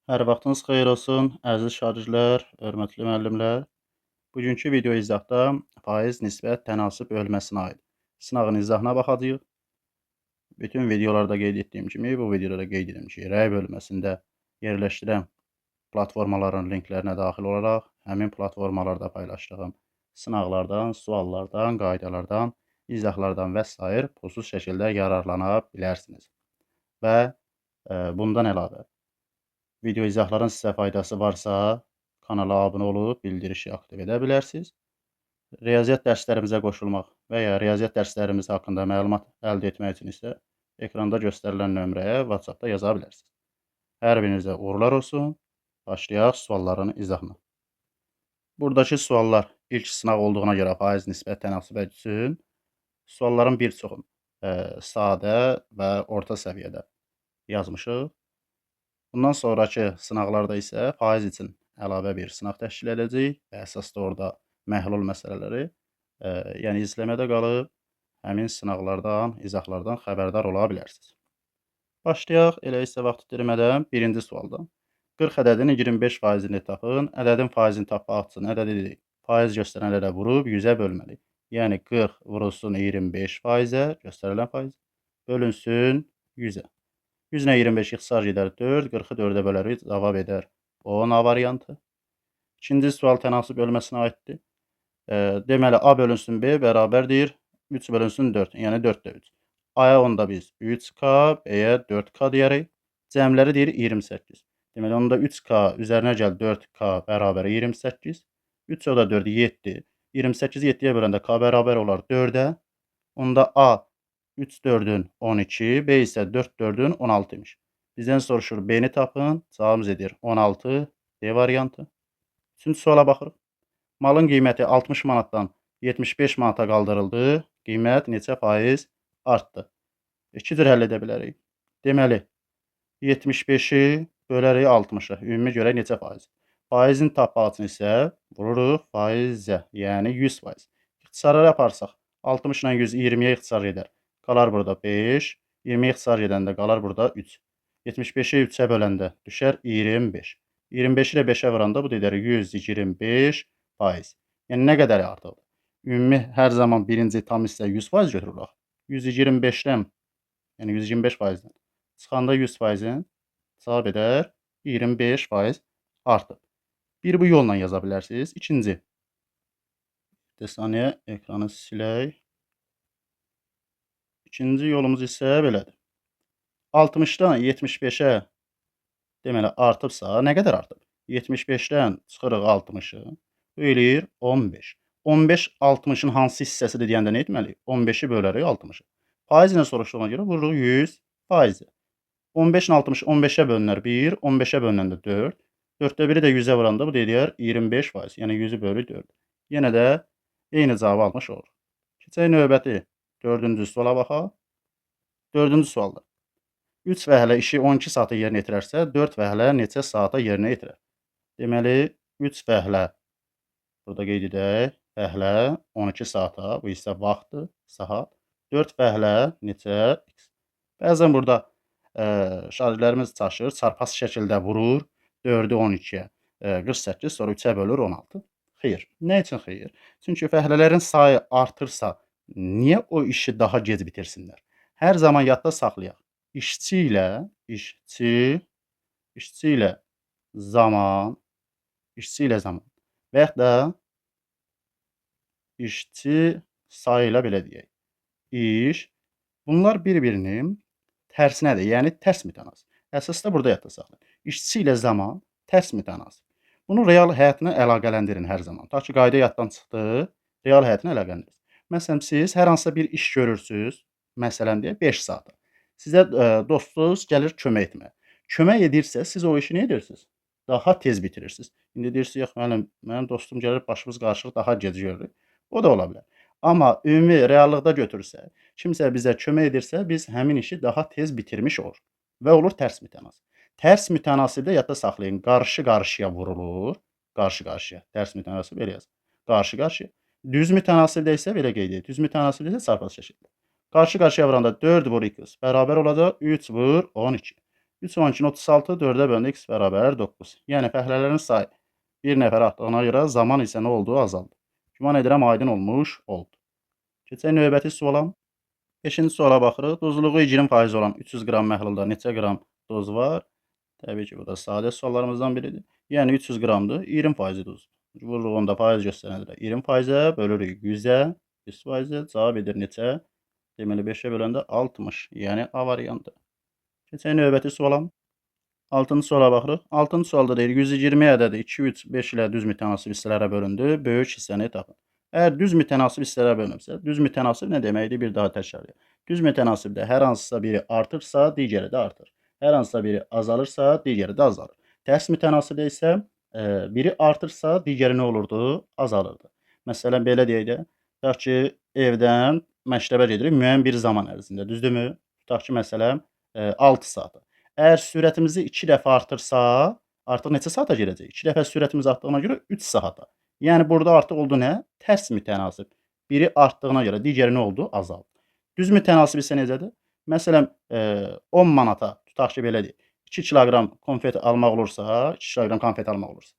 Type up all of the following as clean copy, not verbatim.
Hər vaxtınız xeyir olsun, əziz şagirdlər, hörmətli müəllimlər. Bugünkü video izahda faiz nisbət tənasüb bölməsinə aid sınağın izahına baxacağıq. Bütün videolarda qeyd etdiyim kimi, bu videoda da qeyd edim ki, rəy bölməsində yerləşdirən platformaların linklərinə daxil olaraq həmin platformalarda paylaşdığım sınaqlardan, suallardan, qaydalardan, izahlardan və sair pulsuz şəkildə yararlana bilərsiniz. Və bundan əlavə, video izahların sizə faydası varsa, kanala abunə olub bildirişi aktiv edə bilərsiniz. Riyaziyyat dərslərimizə qoşulmaq və ya riyaziyyat dərslərimiz haqqında məlumat əldə etmək üçün isə ekranda göstərilən nömrəyə WhatsApp-da yaza bilərsiniz. Hər birinizə uğurlar olsun. Başlayaq sualların izahına. Buradakı suallar ilk sınaq olduğuna görə faiz nisbət tənasübə üçün sualların bir çoxunu sadə və orta səviyyədə yazmışıq. Bundan sonrakı sınaqlarda isə faiz üçün əlavə bir sınaq təşkil edəcəyik və əsas da orada məhlul məsələləri, yəni izləmədə qalıb həmin sınaqlardan, izahlardan xəbərdar ola bilərsiniz. Başlayaq elə isə vaxt itirmədən birinci sualdan. 40 ədədinin 25%-ni tapın. Ədədin faizini tapmaq üçün ədədi faiz göstərən ədədə vurub 100-ə bölməliyik. Yəni 40 vurulsun 25%-ə, göstərilən faiz, bölünsün 100-ə. 100 ilə 25 ixtisar gedər 4, 40-ı 4-ə bölərik, cavab edər 10 A variantı. İkinci sual tənasüb bölməsinə aiddir. Deməli, A bölünsün B bərabərdir 3 bölünsün 4, yəni 4-də 3. A-ya onda biz 3K, B-yə 4K deyərik. Cəmləri deyir 28. Deməli, onda 3K üzərinə gəl 4K bərabər 28. 3 o da 4, 7. 28-i 7-yə böləndə K bərabər olar 4-ə. Onda A 3 4-ün 12, B isə 4 4-ün 16 imiş. Bizdən soruşur B-ni tapın, cavabımız edir 16, D variantı. Üçüncü suala baxırıq. Malın qiyməti 60 manatdan 75 manata qaldırıldı. Qiymət neçə faiz artdı? İki cür həll edə bilərik. Deməli, 75-i bölərik 60-a. Ümumi görək neçə faiz. Faizin tapmaq üçün isə vururuq faizə, yəni 100%. İxtisarları aparsaq, 60 ilə 100 20-yə ixtisar edər. Qalar burada 5, 20-yə ixtisar edəndə qalar burada 3. 75-i 3-ə böləndə düşər 25. 25-i də 5-ə vuranda bu da edər 125%. Yəni nə qədər artıqdır? Ümumi hər zaman birinci tam hissə 100% götürürük. 125-dən, yəni 125%-dən çıxanda 100%-in cavab edər 25% artıb. Bir bu yolla yaza bilərsiniz. İkinci. Bir saniyə ekranı silək. İkinci yolumuz isə belədir. 60-dan 75-ə deməli artıbsa, nə qədər artıb? 75-dən çıxırıq 60-ı. Bu eləyir 15. 15 60-ın hansı hissəsidir deyəndə nə etməliyik? 15-i bölərik 60-ı. Faizlə soruşduğuna görə vururuq 100%. 15 ilə 60 15-ə bölünər 1, 15-ə bölünəndə 4. 4-də 1-i də 100-ə vuranda bu da eləyər 25%. Yəni 100-ü bölük 4. Yenə də eyni cavabı almış olur. Keçək növbəti dördüncü suala baxaq. Dördüncü sualda. 3 vəhlə işi 12 saata yerinə yetirərsə, 4 vəhlə neçə saata yerinə yetirər? Deməli, 3 vəhlə, burada qeyd edək, vəhlə 12 saata, bu hissə vaxtdır, saat. 4 vəhlə neçə x? Bəzən burada şagirdlərimiz çaşır, çarpaz şəkildə vurur, 4-ü 12-yə, 48, sonra 3-ə bölür 16. Xeyr. Nə üçün xeyr? Çünki fəhlələrin sayı artırsa, niyə o işi daha gec bitirsinlər? Hər zaman yadda saxlayaq. İşçi ilə zaman, işçi ilə zaman və yaxud da işçi sayı ilə belə deyək. İş, bunlar bir-birinin tərsinədir, yəni tərs mütənasib. Əsas da burada yadda saxlayın. İşçi ilə zaman tərs mütənasib. Bunu real həyatına əlaqələndirin hər zaman. Ta ki, qayda yaddan çıxdı, real həyatına əlaqələndirin. Məsələn, siz hər hansısa bir iş görürsünüz, məsələn deyək, 5 saata. Sizə dostunuz gəlir kömək etməyə. Kömək edirsə, siz o işi nə edirsiniz? Daha tez bitirirsiniz. İndi deyirsiniz, yox, müəllim, mənim dostum gəlir, başımız qarışıq, daha gec görürük. O da ola bilər. Amma ümumi reallıqda götürsək, kimsə bizə kömək edirsə, biz həmin işi daha tez bitirmiş olur. Və olur tərs mütənasib. Tərs mütənasibdə yadda saxlayın, qarşı-qarşıya vurulur. Qarşı-qarşıya. Tərs mütənasib belə yazın. Qarşı-qarşıya. Düz mütənasibdə isə belə qeyd edək. Düz mütənasibdə isə çarpaz şəkildə. Qarşı-qarşıya vuranda 4 vur x bərabər olacaq 3 vur 12. 3 12-nin 36, 4-ə böləndə x bərabər 9. Yəni fəhlələrin sayı bir nəfər artdığına görə zaman isə nə oldu? Azaldı. Güman edirəm aydın olmuş oldu. Keçək növbəti suala. 5-ci suala baxırıq. Duzluğu 20% olan 300 qram məhlulda neçə qram duz var? Təbii ki, bu da sadə suallarımızdan biridir. Yəni 300 qramdır, 20% duz. Vururuq onda faiz göstərəndə 20%-ə bölürük 100-ə, 100%-ə cavab edir neçə? Deməli 5-ə böləndə 60, yəni A variantı. Keçək növbəti suala. 6-cı suala baxırıq. 6-cı sualda deyir 120 ədədi 2, 3, 5 ilə düz mütənasib hissələrə bölündü. Böyük hissəni tapın. Əgər düz mütənasib hissələrə bölünübsə, düz mütənasib nə deməkdir? Bir daha təkrarlayaq. Düz mütənasibdə hər hansısa biri artırsa, digəri də artır. Hər hansısa biri azalırsa, digəri də azalır. Tərs mütənasibdə isə biri artırsa, digəri nə olurdu? Azalırdı. Məsələn, belə deyək də, tutaq ki, evdən məktəbə gedirik müəyyən bir zaman ərzində, düzdürmü? Tutaq ki, məsələn, 6 saata. Əgər sürətimizi 2 dəfə artırsa, artıq neçə saata gedəcək? 2 dəfə sürətimiz artdığına görə 3 saata. Yəni burada artıq oldu nə? Tərs mütənasib. Biri artdığına görə digəri nə oldu? Azaldı. Düz mütənasib isə necədir? Məsələn, 10 manata, tutaq ki, belə deyək, 2 kiloqram konfet almaq olursa, 2 kiloqram konfet almaq olursa,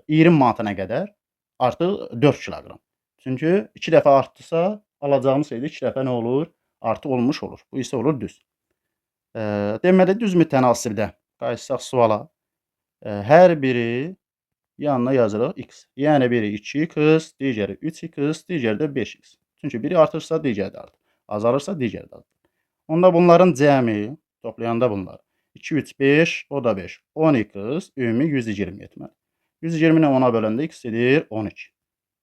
20 manata nə qədər? Artıq 4 kiloqram. Çünki 2 dəfə artdısa, alacağımız şeydə 2 dəfə nə olur? Artıq olmuş olur. Bu isə olur düz. Deməli, düz mütənasibdə qayıtsaq suala, hər biri yanına yazırıq x. Yəni biri 2x, digəri 3x, digəri də 5x. Çünki biri artırsa, digəri də artır. Azalırsa, digəri də azalır. Onda bunların cəmi, toplayanda bunları 2, 3, 5, o da 5. 10x, ümumi 120 etməli. 120-ni 10-a böləndə x edir 12.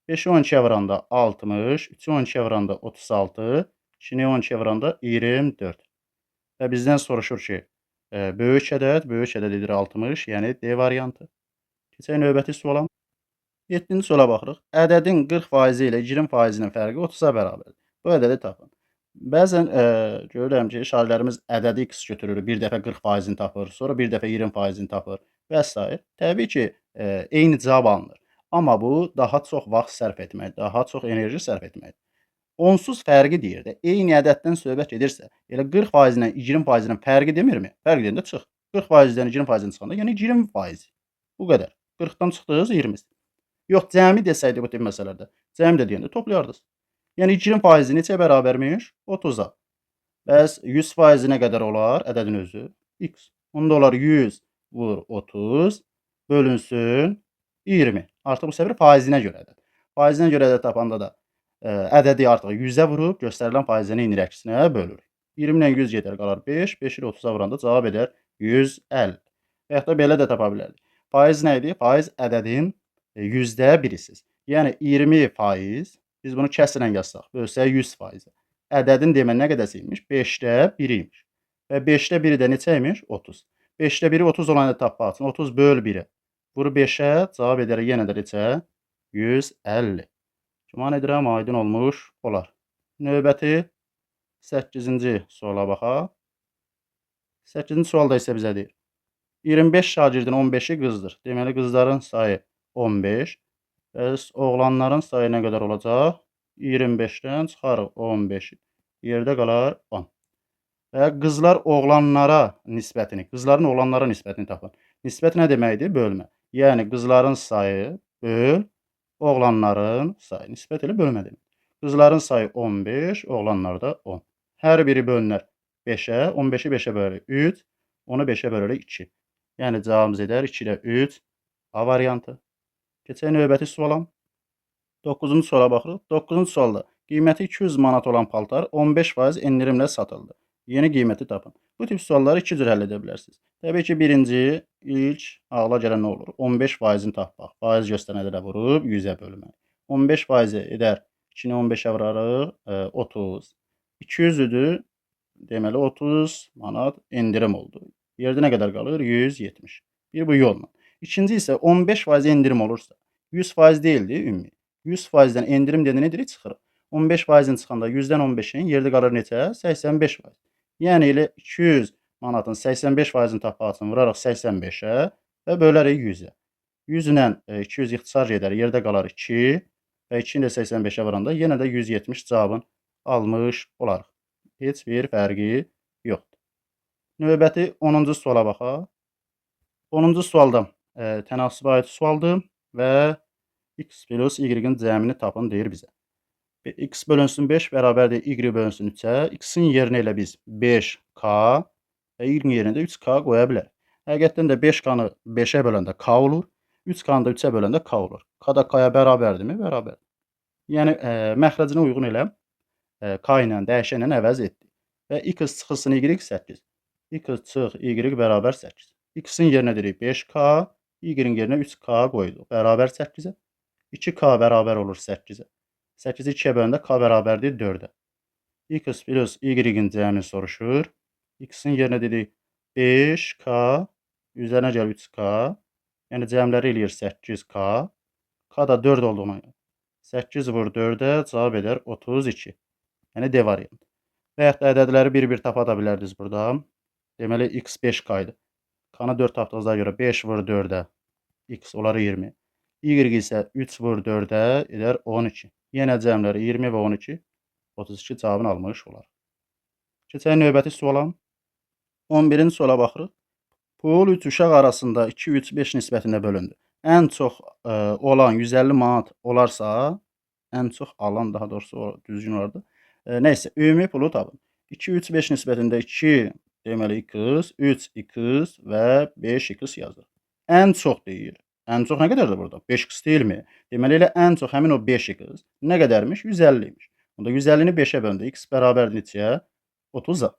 5-i 12-yə vuranda 60, 3-ü 12-yə vuranda 36, 2-ni 12-yə vuranda 24. Və bizdən soruşur ki, böyük ədəd edir 60, yəni D variantı. Keçək növbəti suala. 7-ci suala baxırıq. Ədədin 40% ilə 20%-nin fərqi 30-a bərabərdir. Bu ədədi tapın. Bəzən görürəm ki, şagirdlərimiz ədədi x götürür, bir dəfə 40%-ni tapır, sonra bir dəfə 20%-ni tapır və s. Təbii ki, eyni cavab alınır. Amma bu daha çox vaxt sərf etmək, daha çox enerji sərf etməkdir. Onsuz fərqi deyir də, eyni ədəddən söhbət gedirsə, elə 40% ilə 20%-nin fərqi demirmi? Fərq deyəndə çıx. 40%-dən 20%-ni çıxanda, yəni 20%. Bu qədər. 40-dan çıxdınız 20. Yox, cəmi desəydi bu tip məsələlərdə, cəmi də deyəndə toplayardınız. Yəni 20% neçəyə bərabərmiş? 30-a. Bəs 100% nə qədər olar ədədin özü? X. Onda olar 100 vur 30 bölünsün 20. Artıq bu səfər faizinə görə ədəd. Faizinə görə ədəd tapanda da ədədi artıq 100-ə vurub göstərilən faizini inirik əksinə bölürük. 20 ilə 100 gedər, qalar 5. 5 ilə 30-a vuranda cavab edər 150. Və yaxud da belə də tapa bilərdik. Faiz nə idi? Faiz ədədin %1-isiz. Yəni 20%, biz bunu kəsrlə yazsaq, bölsək 100%. Ədədin demək nə qədərsi imiş? 5-də 1 imiş. Və 5-də 1-i də neçə imiş? 30. 5-də 1-i 30 olan ədəd tapmaq üçün 30 böl 1-ə. Vur 5-ə, cavab edər yenə də neçə? 150. Güman edirəm, aydın olmuş olar. Növbəti 8-ci suala baxaq. 8-ci sualda isə bizə deyir. 25 şagirdin 15-i qızdır. Deməli, qızların sayı 15. Bəs oğlanların sayı nə qədər olacaq? 25-dən çıxarıq 15-i. Yerdə qalar 10. Və qızlar oğlanlara nisbətini, qızların oğlanlara nisbətini tapın. Nisbət nə deməkdir? Bölmə. Yəni, qızların sayı böl, oğlanların sayı. Nisbət elə bölmə demək. Qızların sayı 15, oğlanlar da 10. Hər biri bölünər 5-ə, 15-i 5-ə bölürük 3, 10-u 5-ə bölürük 2. Yəni, cavabımız edər 2 ilə 3, A variantı. Keçək növbəti suala. 9-cu suala baxırıq. 9-cu sualda qiyməti 200 manat olan paltar 15% endirimlə satıldı. Yeni qiyməti tapın. Bu tip sualları iki cür həll edə bilərsiniz. Təbii ki, birinci, ilk ağla gələn nə olur? 15%-ni tapmaq. Faiz göstərənə də vurub 100-ə bölmək. 15% edər. 2-ni 15-ə vurarıq, 30. 200 idi. Deməli, 30 manat endirim oldu. Yerdə nə qədər qalır? 170. Bir bu yolla. İkinci isə 15% endirim olursa, 100% deyildi ümumi. 100%-dən endirim deyəndə nedir? Çıxırıq. 15%-in çıxanda 100-dən 15-in yerdə qalır neçə? 85%. Yəni elə 200 manatın 85%-ni tapmaq üçün vurarıq 85-ə və bölərik 100-ə. 100 ilə 200 ixtisar gedər, yerdə qalar 2 və 2-ni də 85-ə vuranda yenə də 170 cavabını almış olarıq. Heç bir fərqi yoxdur. Növbəti 10-cu suala baxaq. 10-cu sualda tənasübə aid sualdır və x plus y-in cəmini tapın deyir bizə. X bölünsün 5 bərabərdir y bölünsün 3-ə. X-in yerinə elə biz 5k və y-in yerinə də 3k qoya bilərik. Həqiqətən də 5k-nı 5-ə böləndə k olur. 3k-nı da 3-ə böləndə k olur. K da k-ya bərabərdirmi? Bərabərdir. Yəni, məxrəcinə uyğun elə k ilə, dəyişənlə əvəz etdik. Və x çıxılsın y 8. X çıx y bərabər 8. X-in yerinə deyirik 5k, y-in yerinə 3k qoyduq. Bərabər 8-ə. 2k bərabər olur 8-ə. 8-i 2-yə böləndə k bərabərdir 4-ə. X plus y-in cəmi soruşur. X-in yerinə dedik 5k, üzərinə gəl 3k. Yəni cəmləri eləyir 8k. K da 4 olduğuna görə. 8 vur 4-ə cavab edər 32. Yəni D variantı. Və yaxud da ədədləri bir-bir tapa da bilərdiniz burada. Deməli, x 5k idi. K-nı 4 tapdığınıza görə 5 vur 4-ə x olar 20. Y isə 3 vur 4-ə edər 12. Yenə cəmləri 20 və 12, 32 cavabını almış olar. Keçək növbəti suala. 11-ci suala baxırıq. Pul 3 uşaq arasında 2, 3, 5 nisbətində bölündü. Ən çox olan 150 manat olarsa, ən çox alan daha doğrusu o düzgün olardı. Nəysə, ümumi pulu tapın. 2, 3, 5 nisbətində 2, deməli x, 3, x və 5x yazır. Ən çox deyir. Ən çox nə qədərdir burada? 5x deyilmi? Deməli, elə ən çox həmin o 5x nə qədərmiş? 150 imiş. Onda 150-ni 5-ə böldü. X bərabərdir neçəyə? 30-a.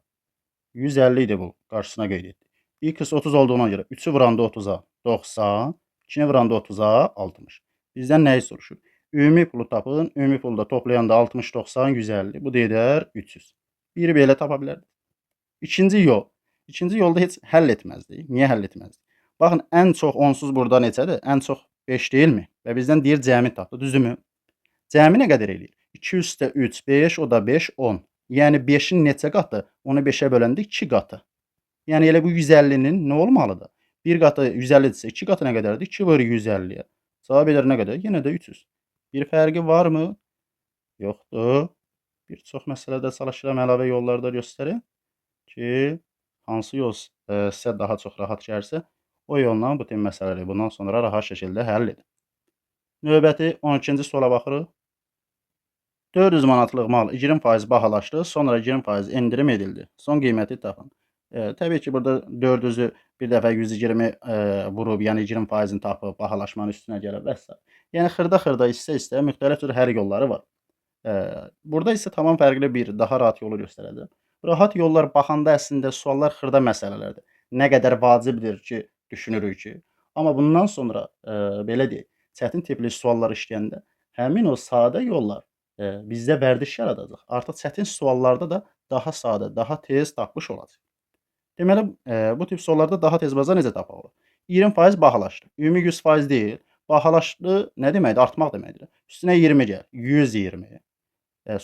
150 idi bu. Qarşısına qeyd etdik. X 30 olduğuna görə 3-ü vuranda 30-a 90, 2-ni vuranda 30-a 60. Bizdən nəyi soruşur? Ümumi pulu tapın. Ümumi pulu da toplayanda 60, 90, 150. Bu da edər 300. Biri belə tapa bilərdik. İkinci yol. İkinci yolda heç həll etməzdik. Niyə həll etməzdik? Baxın, ən çox onsuz burada neçədir? Ən çox 5 deyilmi? Və bizdən deyir cəmi tapdı. Düzdürmü? Cəmi nə qədər eləyir? 2 üstə 3, 5, o da 5, 10. Yəni 5-in neçə qatı? Onu 5-ə böləndə 2 qatı. Yəni elə bu 150-nin nə olmalıdır? 1 qatı 150-dirsə 2 qatı nə qədərdir? 2 vur 150-yə. Cavab edər nə qədər? Yenə də 300. Bir fərqi varmı? Yoxdur. Bir çox məsələdə çalışıram əlavə yollarda göstərim ki, hansı yol sizə daha çox rahat gəlsə, o yolla bu tip məsələləri bundan sonra rahat şəkildə həll edin. Növbəti 12-ci suala baxırıq. 400 manatlıq mal 20% bahalaşdı, sonra 20% endirim edildi. Son qiyməti tapın. Təbii ki, burada 400-ü bir dəfə 120 vurub, yəni 20%-ni tapıb, bahalaşmanın üstünə gəlib və s. Yəni xırda-xırda, hissə-hissə müxtəlif cür həll yolları var. Burada isə tamam fərqli bir, daha rahat yolu göstərəcəm. Rahat yollar baxanda əslində suallar xırda məsələlərdir. Nə qədər vacibdir ki, düşünürük ki. Amma bundan sonra belə deyək, çətin tipli suallar işləyəndə həmin o sadə yollar bizdə vərdiş yaradacaq. Artıq çətin suallarda da daha sadə, daha tez tapmış olacaq. Deməli, bu tip suallarda daha tez baza necə tapmaq olar? 20% bahalaşdı. Ümumi 100% deyil. Bahalaşdı nə deməkdir? Artmaq deməkdir. Üstünə 20 gəl. 120.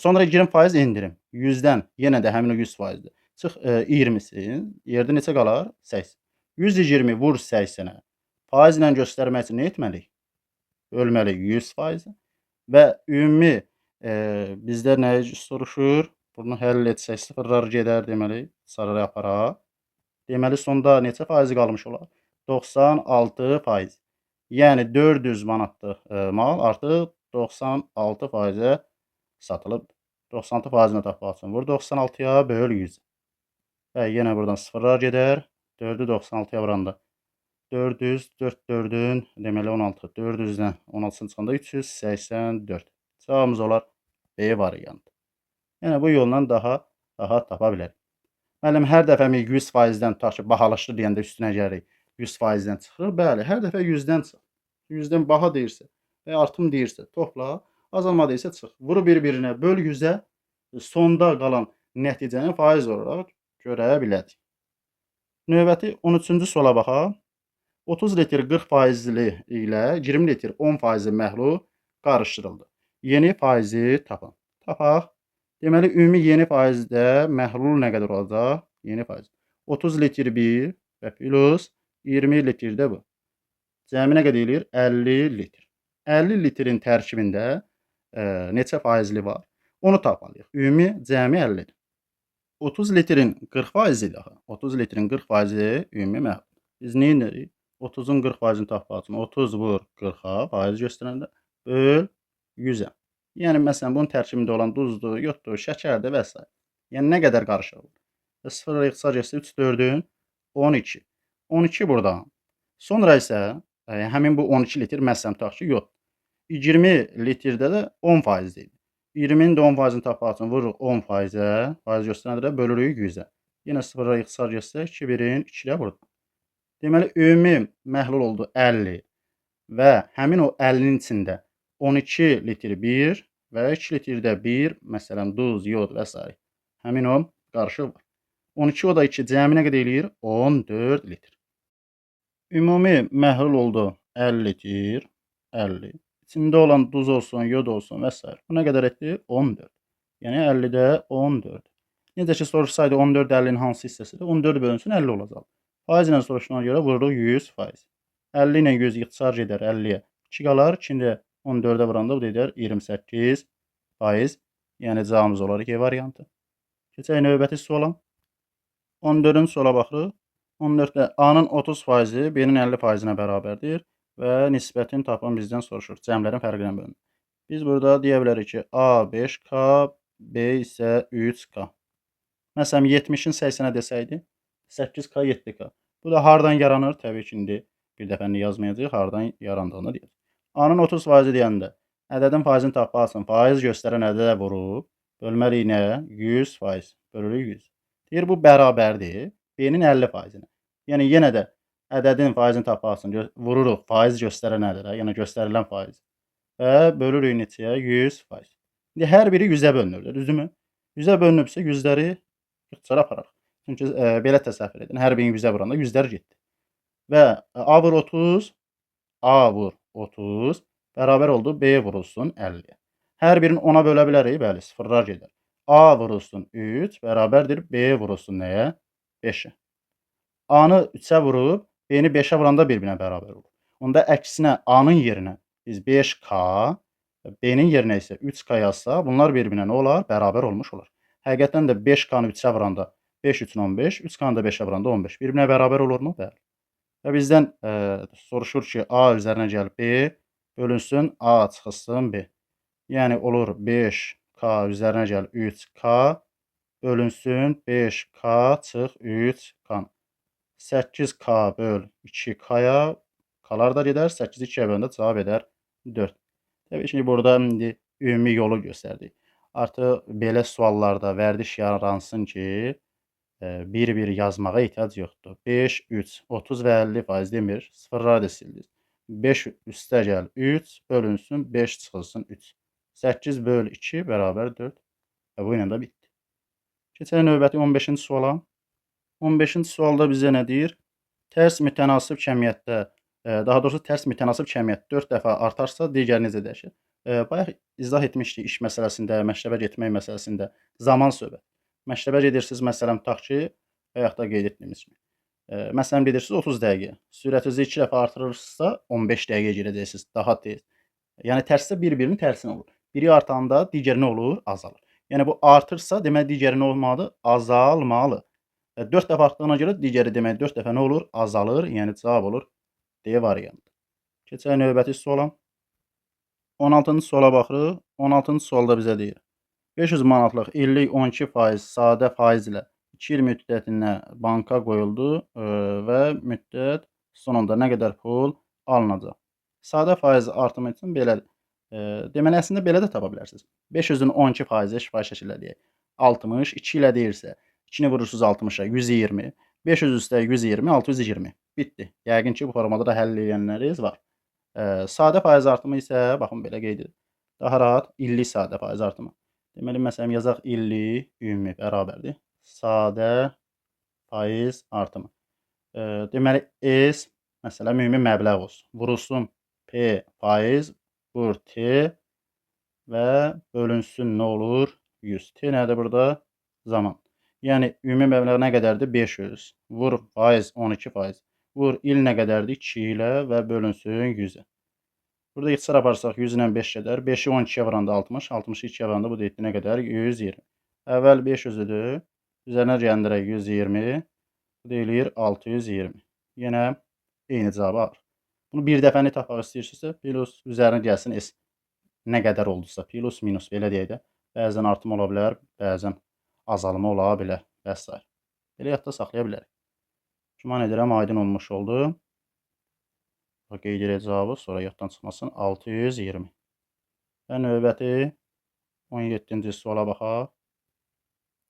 Sonra 20% endirim. 100-dən yenə də həmin o 100%-dir. Çıx 20-si. Yerdə neçə qalar? 80. 120 vur 80-ə. Faizlə göstərmək üçün nə etməliyik? Bölməliyik 100%. Və ümumi bizdə nə soruşur? Bunu həll etsək sıfırlar gedər deməli. Sarı aparaq. Deməli, sonda neçə faizi qalmış olar? 96%. Yəni 400 manatlıq mal artıq 96%-ə satılıb. 96%-ni tapmaq üçün vur 96-ya böl 100. Və yenə buradan sıfırlar gedər. 4-ü 96-ya vuranda 400, 4 4-ün, deməli 16. 400-dən 16-sını çıxanda 384. Cavabımız olar B variantı. Yəni bu yolla daha rahat tapa bilərik. Müəllim, hər dəfə mi 100%-dən tutaq ki, bahalaşdı deyəndə üstünə gəlirik, 100%-dən çıxır. Bəli, hər dəfə 100-dən çıx. 100-dən baha deyirsə və artım deyirsə topla, azalma deyirsə çıx. Vuru bir-birinə, böl 100-ə, sonda qalan nəticəni faiz olaraq görə bilərik. Növbəti 13-cü suala baxaq. 30 litr 40 faizli ilə 20 litr 10 faizli məhlul qarışdırıldı. Yeni faizi tapın. Tapaq. Deməli, ümumi yeni faizdə məhlul nə qədər olacaq? Yeni faiz. 30 litr 1 və plus 20 litr də bu. Cəmi nə qədər eləyir? 50 litr. 50 litrin tərkibində neçə faizli var? Onu tapmalıyıq. Ümumi cəmi 50-dir. 30 litrin 40% idi axı. 30 litrin 40% ümumi məhlul. Biz nə edirik? 30-un 40%-ni tapmaq üçün 30 vur 40-a faiz göstərəndə böl 100-ə. Yəni, məsələn, bunun tərkibində olan duzdur, yoddur, şəkərdir və s. Yəni, nə qədər qarışıq olur? 0 ixtisar getsə 3, 4-ün 12. 12 buradan. Sonra isə həmin bu 12 litr, məsələn, tutaq ki, yod. 20 litrdə də 10% idi. 20-nin də 10%-ni tapmaq üçün vururuq 10%-ə, faiz göstərəndə də bölürük 100-ə. Yenə 0-a ixtisar getsə 2, 1-in 2-də buradan. Deməli, ümumi məhlul oldu 50 və həmin o 50-nin içində 12 litr 1 və 2 litrdə 1, məsələn, duz, yod və s. Həmin o qarışıq var. 12 o da 2 cəmi nə qədər eləyir? 14 litr. Ümumi məhlul oldu 50 litr, 50. İçində olan duz olsun, yod olsun və s. Bu nə qədər etdi? 14. Yəni 50-də 14. Necə ki, soruşsaydı 14 50-nin hansı hissəsidir? 14 bölünsün 50 olacaq. Faiz ilə soruşduğuna görə vururuq 100%. 50 ilə 100 ixtisar gedər 50-yə. 2 qalar. 2-ni də 14-ə vuranda bu da edər 28%. Yəni cavabımız olar G variantı. Keçək növbəti suala. 14-cü suala baxırıq. 14-də A-nın 30%-i B-nin 50%-nə bərabərdir və nisbətin tapın bizdən soruşur. Cəmlərin fərqinə bölünür. Biz burada deyə bilərik ki, A 5K, B isə 3K. Məsələn, 70-in 80-ə desəydi, 8K, 7K. Bu da hardan yaranır? Təbii ki, indi bir dəfə yazmayacağıq, hardan yarandığını deyəcək. A-nın 30% deyəndə ədədin faizini tapmaq üçün faiz göstərən ədədə vurub, bölməliyik nəyə? 100%. Bölürük 100. Deyir, bu bərabərdir B-nin 50%-inə. Yəni, yenə də ədədin faizini tapmaq üçün vururuq faiz göstərən ədədə, yəni göstərilən faiz və bölürük neçəyə? 100%. İndi hər biri 100-ə bölünür, düzdürmü? 100-ə bölünübsə, 100-ləri ixtisara aparaq. Çünki belə təsəvvür edin, hər birini 100-ə vuranda 100-lər getdi. Və A vur 30, A vur 30 bərabər oldu B vurulsun 50-yə. Hər birini 10-a bölə bilərik, bəli, sıfırlar gedər. A vurulsun 3 bərabərdir B vurulsun nəyə? 5-ə. A-nı 3-ə vurub, B-ni 5-ə vuranda bir-birinə bərabər olur. Onda əksinə A-nın yerinə biz 5K, B-nin yerinə isə 3K yazsa, bunlar bir-birinə nə olar? Bərabər olmuş olar. Həqiqətən də 5K-nı 3-ə vuranda 5 üçün 15, 3K-nı da 5-ə vuranda 15. Bir-birinə bərabər olurmu? Bəli. Və bizdən soruşur ki, A üzərinə gəl B, bölünsün A çıxılsın B. Yəni olur 5K üzərinə gəl 3K, bölünsün 5K çıx 3K. 8K böl 2K-ya, K-lar da gedər, 8-i 2-yə böləndə cavab edər 4. Təbii ki, burada indi ümumi yolu göstərdik. Artıq belə suallarda vərdiş yaransın ki, bir-bir yazmağa ehtiyac yoxdur. 5, 3, 30 və 50% demir, sıfırlar da sildiniz. 5 üstə gəl 3, bölünsün 5 çıxılsın 3. 8 böl 2 bərabər 4 və bu ilə də bitdi. Keçək növbəti 15-ci suala. 15-ci sualda bizə nə deyir? Tərs mütənasib kəmiyyətdə, daha doğrusu tərs mütənasib kəmiyyət 4 dəfə artarsa, digəri necə dəyişir? Bayaq izah etmişdik iş məsələsində, məktəbə getmək məsələsində zaman söhbət. Məktəbə gedirsiniz, məsələn, tutaq ki, bayaq da qeyd etdiyimiz kimi. Məsələn, gedirsiniz 30 dəqiqə. Sürətinizi 2 dəfə artırırsınızsa, 15 dəqiqəyə girəcəksiniz, daha tez. Yəni, tərsə bir-birinin tərsinə olur. Biri artanda digəri nə olur? Azalır. Yəni, bu artırsa, demək, digəri nə olmalıdır? Azalmalı. 4 dəfə artdığına görə digəri demək 4 dəfə nə olur? Azalır. Yəni, cavab olur D variantı. Keçək növbəti suala. 16-cı suala baxırıq. 16-cı sualda bizə deyir. 500 manatlıq illik 12% sadə faiz ilə 2 il müddətinə banka qoyuldu və müddət sonunda nə qədər pul alınacaq? Sadə faiz artımı üçün belədir. Deməli, əslində belə də tapa bilərsiniz. 500-ün 12%-i şifahi şəkildə deyək. 60, 2 ilə deyirsə, 2-ni vurursunuz 60-a, 120. 500 üstə 120, 620. Bitdi. Yəqin ki, bu formada da həll edənləriniz var. Sadə faiz artımı isə, baxın, belə qeyd edir. Daha rahat illik sadə faiz artımı. Deməli, məsələn, yazaq illik ümumi bərabərdir. Sadə faiz artımı. Deməli, S, məsələn, ümumi məbləğ olsun. Vurulsun P faiz, vur T və bölünsün nə olur? 100. T nədir burada? Zaman. Yəni, ümumi məbləğ nə qədərdir? 500. Vur faiz 12%. Vur il nə qədərdir? 2 ilə və bölünsün 100-ə. Burada ixtisar aparsaq 100 ilə 5 gedər. 5-i 12-yə vuranda 60, 60-ı 2-yə vuranda bu da etdi nə qədər? 120. Əvvəl 500 idi. Üzərinə gələndirək 120. Bu da eləyir 620. Yenə eyni cavabı alır. Bunu bir dəfəni tapmaq istəyirsinizsə, plus üzərinə gəlsin S nə qədər oldusa, plus minus belə deyək də. Bəzən artım ola bilər, bəzən azalma ola bilər və s. Belə yadda saxlaya bilərik. Güman edirəm, aydın olmuş oldu. Qeyd edək cavabı, sonra yaddan çıxmasın. 620. Və növbəti 17-ci suala baxaq.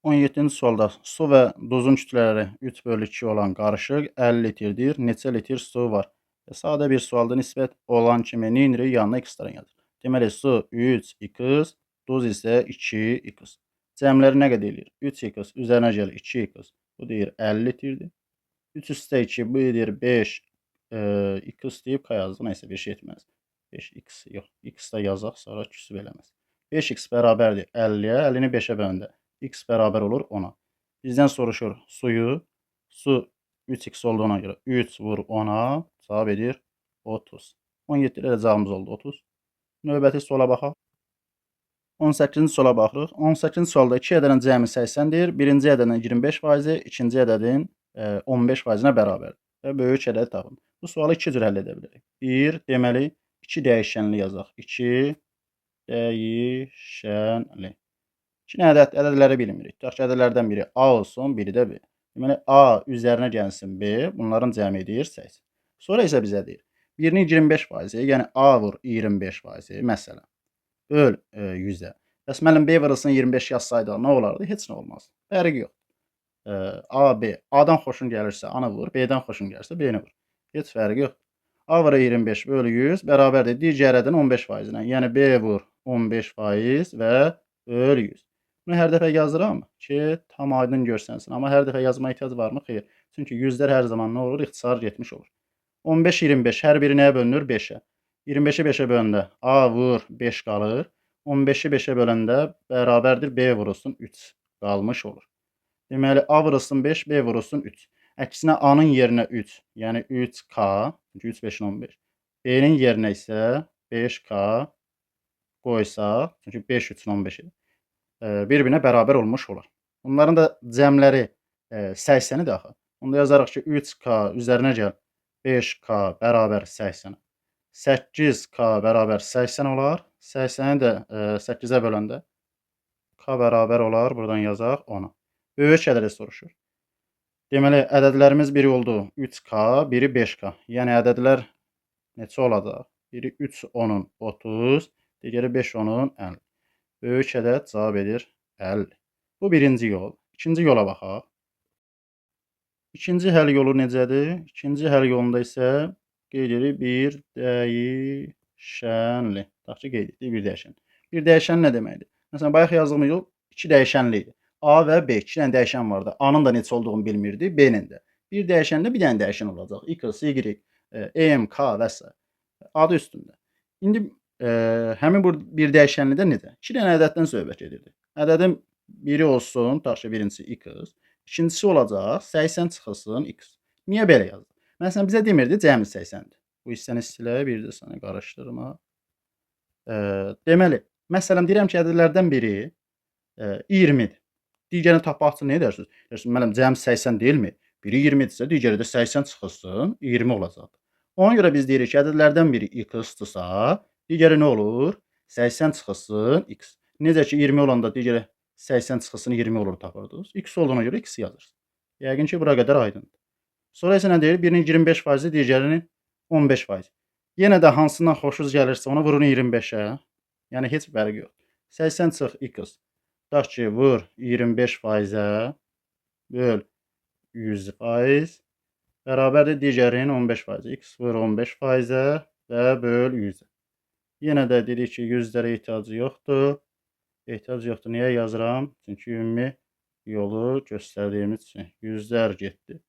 17-ci sualda su və duzun kütlələri 3/2 olan qarışıq 50 litrdir. Neçə litr su var? Sadə bir sualda nisbət olan kimi nə edirik? Yanına x-dən yazır. Deməli, su 3x, duz isə 2x. Cəmləri nə qədər eləyir? 3x, üzərinə gəlir 2x. Bu deyir 50 litrdir. 3 üstə 2, bu edir 5 x deyib k yazdıq. Nəysə, bir şey etməz. 5x, yox, x də yazaq, sonra küsub eləməz. 5x bərabərdir 50-yə, 50-ni 5-ə böləndə x bərabər olur 10-a. Bizdən soruşur suyu, su 3x olduğuna görə 3 vur 10-a, cavab edir 30. 17-də də cavabımız oldu 30. Növbəti suala baxaq. 18-ci suala baxırıq. 18-ci sualda 2 ədədin cəmi 80-dir. Birinci ədədin 25%, ikinci ədədin 15%-nə bərabərdir. Və böyük ədədi tapın. Bu sualı iki cür həll edə bilərik. 1, deməli, 2 dəyişənli yazaq. 2 dəyişənli. 2 ədədləri bilmirik. Tutaq ki, ədədlərdən biri A olsun, biri də B. Deməli, A üzərinə gəlsin B, bunların cəmi edir 80. Sonra isə bizə deyir, birinin 25%, yəni A vur 25%, məsələn, böl 100-ə. Bəs müəllim, B vurulsun 25 yazsaydı nə olardı? Heç nə olmaz. Fərqi yox. A, B. A-dan xoşun gəlirsə A-nı vur, B-dən xoşun gəlirsə B-ni vur. Heç fərqi yox. A vur 25 bölü 100 bərabərdir digər ədədin 15%-lə. Yəni B vur 15% və böl 100. Bunu hər dəfə yazıram ki, tam aydın görsənsin. Amma hər dəfə yazmaya ehtiyac varmı? Xeyr. Çünki yüzlər hər zaman nə olur? İxtisar getmiş olur. 15, 25 hər biri nəyə bölünür? 5-ə. 25-i 5-ə böləndə A vur 5 qalır. 15-i 5-ə böləndə bərabərdir B vurulsun 3 qalmış olur. Deməli, A vurulsun 5, B vurulsun 3. Əksinə A-nın yerinə 3, yəni 3K, çünki 3, 5, 15. B-nin yerinə isə 5K qoysaq, çünki 5, 3, 15 bir-birinə bərabər olmuş olar. Bunların da cəmləri 80-dir axı. Onda yazarıq ki, 3K üzərinə gəl, 5K bərabər 80. 8K bərabər 80 olar. 80-i də 8-ə böləndə K bərabər olar, buradan yazaq 10-a. Böyük ədədi soruşur. Deməli, ədədlərimiz biri oldu 3K, biri 5K. Yəni, ədədlər neçə olacaq? Biri 3 10-un 30, digəri 5 10-un 50. Böyük ədəd cavab edir 50. Bu birinci yol. İkinci yola baxaq. İkinci həll yolu necədir? İkinci həll yolunda isə qeyd edirik bir dəyişənli. Tutaq ki, qeyd etdik bir dəyişən. Bir dəyişən nə deməkdir? Məsələn, bayaq yazdığımız yol 2 dəyişənli idi. A və B, 2 dənə dəyişən vardı. A-nın da neçə olduğunu bilmirdi, B-nin də. Bir dəyişəndə bir dənə dəyişən olacaq. X, Y, M, K və s. Adı üstündə. İndi həmin bu bir dəyişənlidə necə? 2 dənə ədəddən söhbət gedirdi. Ədədin biri olsun, tutaq ki, birincisi X, ikincisi olacaq 80 çıxılsın X. Niyə belə yazdım? Məsələn, bizə demirdi cəmi 80-dir. Bu hissəni silək, bir də sənə qarışdırma. Deməli, məsələn, deyirəm ki, ədədlərdən biri 20-dir. Digərini tapmaq üçün nə edərsiniz? Deyirsiniz, müəllim, cəmi 80 deyilmi? Biri 20-dirsə, digəri də 80 çıxılsın, 20 olacaqdır. Ona görə biz deyirik ki, ədədlərdən biri x-dırsa, digəri nə olur? 80 çıxılsın x. Necə ki, 20 olanda digəri 80 çıxılsın 20 olur tapırdınız. X olduğuna görə x yazırsınız. Yəqin ki, bura qədər aydındır. Sonra isə nə deyir? Birinin 25%, digərinin 15%. Yenə də hansından xoşunuz gəlirsə, onu vurun 25-ə. Yəni, heç fərqi yoxdur. 80 çıx x. Tutaq ki, vur 25%-ə, böl 100%, bərabərdir digərinin 15%. X vur 15%-ə və böl 100-ə. Yenə də dedik ki, 100-lərə ehtiyacı yoxdur. Ehtiyac yoxdur. Niyə yazıram? Çünki ümumi yolu göstərdiyimiz üçün 100-lər getdi.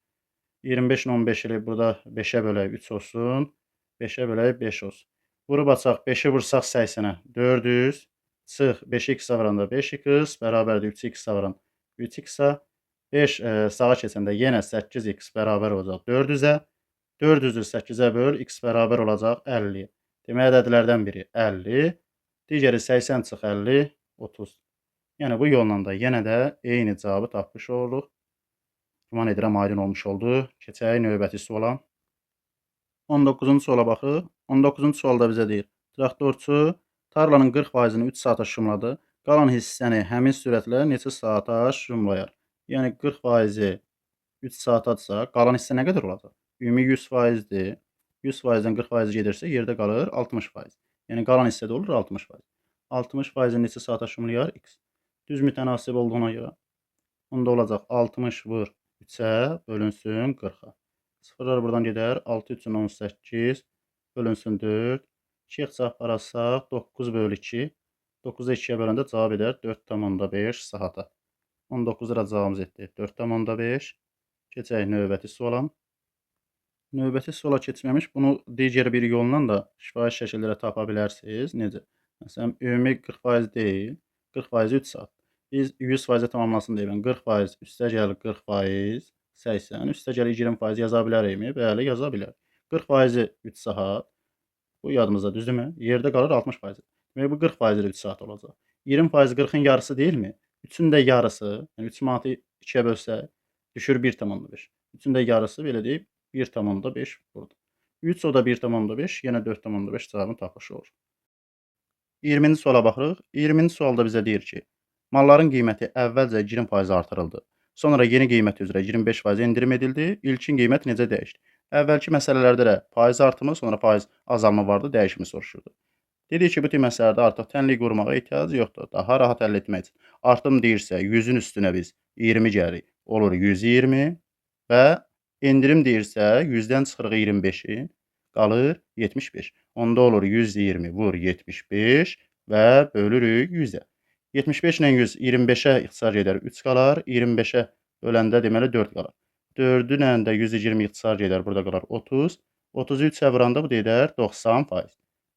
25 ilə 15 ilə burada 5-ə bölək 3 olsun. 5-ə bölək 5 olsun. Vurub açaq, 5-i vursaq 80-ə 400. Çıx 5x-a vuranda 5x bərabərdir 3x-a vuran 3x-a. 5 sağa keçəndə yenə 8x bərabər olacaq 400-ə. 400-ü 8-ə böl, x bərabər olacaq 50-yə. Demək, ədədlərdən biri 50, digəri 80 çıx 50, 30. Yəni, bu yolla da yenə də eyni cavabı tapmış oluruq. Güman edirəm, aydın olmuş oldu. Keçək növbəti suala. 19-cu suala baxırıq. 19-cu sualda bizə deyir, traktorçu tarlanın 40%-ni 3 saata şumladı. Qalan hissəni həmin sürətlə neçə saata şumlayar? Yəni, 40%-i 3 saatadırsa, qalan hissə nə qədər olacaq? Ümumi 100%-dir. 100%-dən 40% gedirsə, yerdə qalır 60%. Yəni, qalan hissə də olur 60%. 60%-i neçə saata şumlayar? X. Düz mütənasib olduğuna görə. Onda olacaq 60 vur 3-ə bölünsün 40-a. Sıfırlar buradan gedər. 6 üçün 18 bölünsün 4. 2 ixtisar aparasaq 9 bölü 2. 9-u 2-yə böləndə cavab edər 4,5 saata. 19 lira cavabımız etdi. 4,5. Keçək növbəti suala. Növbəti suala keçməmiş bunu digər bir yolla da şifahi şəkillərə tapa bilərsiniz. Necə? Məsələn, ümumi 40% deyil. 40% 3 saat. Biz 100%-ə tamamlasın deyə mən 40% üstə gəlir 40%, 80, üstə gəlir 20% yaza bilərikmi? Bəli, yaza bilərik. 40%-i 3 saat. Bu yadımızda, düzdürmü? Yerdə qalır 60%. Demək, bu 40% 3 saat olacaq. 20% 40-ın yarısı deyilmi? 3-ün də yarısı, yəni 3 manatı 2-yə bölsək, düşür 1,5. 3-ün də yarısı, belə deyib, 1,5 burada. 3, o da 1,5, yenə 4,5 cavabını tapmış olur. 20-ci suala baxırıq. 20-ci sualda bizə deyir ki, malların qiyməti əvvəlcə 20% artırıldı. Sonra yeni qiymət üzrə 25% endirim edildi. İlkin qiymət necə dəyişdi? Əvvəlki məsələlərdə də faiz artımı, sonra faiz azalma vardı, dəyişimi soruşurdu. Dedik ki, bu tip məsələlərdə artıq tənlik qurmağa ehtiyac yoxdur. Daha rahat həll etmək üçün. Artım deyirsə, 100-ün üstünə biz 20 gəlirik. Olur 120 və endirim deyirsə, 100-dən çıxırıq 25-i, qalır 75. Onda olur 120 vur 75 və bölürük 100-ə. 75 ilə 100, 25-ə ixtisar gedər 3 qalar, 25-ə böləndə deməli 4 qalar. 4-ü ilə də 120 ixtisar gedər, burada qalar 30. 33-ə vuranda bu edər 90%.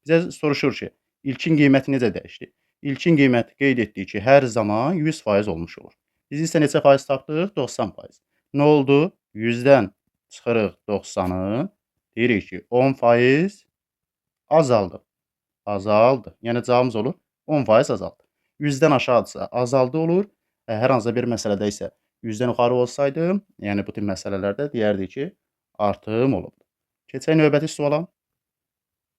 Bizə soruşur ki, ilkin qiyməti necə dəyişdi? İlkin qiymət qeyd etdik ki, hər zaman 100% olmuş olur. Biz isə neçə faiz tapdıq? 90%. Nə oldu? 100-dən çıxırıq 90-ı. Deyirik ki, 10% azaldı. Azaldı. Yəni cavabımız olur 10% azaldı. 100-dən aşağıdırsa azaldı olur. Hər hansısa bir məsələdə isə 100-dən yuxarı olsaydı, yəni bu tip məsələlərdə deyərdik ki, artım olubdur. Keçək növbəti suala.